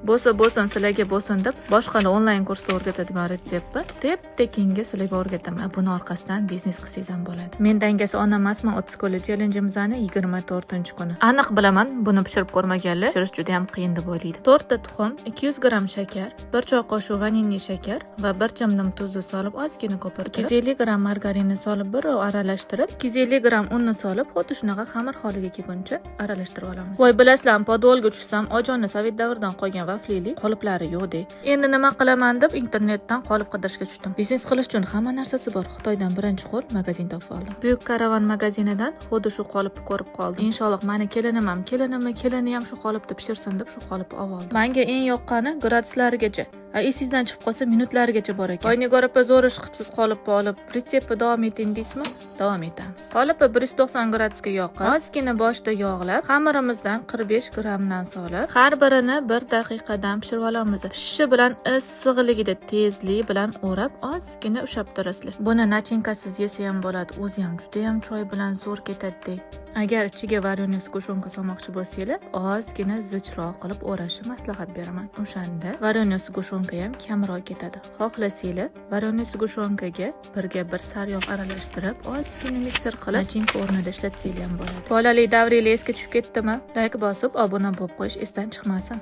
Bo'lsa bo'lsin, sizlarga bo'lsin deb, boshqalar onlayn kursda o'rgatadigan retseptni tep tekinga sizlarga o'rgataman. Buni orqasidan biznes qilsangiz ham bo'ladi. Men dangasa ona emasman 30 kunlik challengeimizni 24-kuni. Aniq bilaman, buni pishirib ko'rmaganlar pishirish juda ham qiyin deb o'ylaydi. 4 ta tuxum, 200 gramm shakar, 1 choy qoshiq vanilli shakar va 1 chimdim tuzni solib, ozgina ko'pirtirib, 250 gramm margarinni solib, bir aralashtirib, 250 gramm unni solib, xuddi shunaqa xamir holiga kelguncha aralashtirib olamiz. Voy, bilasizlarmi, podvolga tushsam, ojoni sovet davridan qolgan vaflili qoliplari yo'q-de. Endi nima qilaman deb internetdan qolip qidirishga tushdim. Biznes qilish uchun hamma narsasi bor. Xitoydan birinchi qo'l magazin topib oldim. Buyuk Karavon magazinidan xuddi shu qolipni ko'rib qoldim. Inshaalloh, mani kelinim ham, kelinimni kelini ham shu qolipni pishirsin deb shu qolipni olib oldim. Menga eng yoqqani graduslarigacha. A esingizdan chiqib qolsa, minutlarigacha bor ekan. Oynigor opa, zo'r ish qilibsiz qolipni olib. Retseptni davom eting deysizmi? Davom etamiz. Qolipni 190 gradusga yoqib, ozgina boshida yog'lab, xamirimizdan 45 grammdan solib, har birini 1 daqiqadan pishirib olamiz. Pishishi bilan issiqligida tezlik bilan o'rab, ozgina ushlab turasizlar. Buni начинка siz yesa ham bo'ladi, o'zi ham juda ham choy bilan zo'r ketadi. Agar ichiga варёный сгущёнка solmoqchi bo'lsanglar, ozgina zichroq qilib o'rashni maslahat beraman. O'shanda варёный сгущёнка ham kamroq ketadi. Xohlasanglar, варёный сгущёнка ga birga bir sariyog' aralashtirib, ozgina mikser qilib, начинка o'rnida ishlatsanglar ham bo'ladi. Bolalik davringlar esga tushib ketdimi? Layk bosib, obuna bo'lib qo'yish esdan chiqmasin.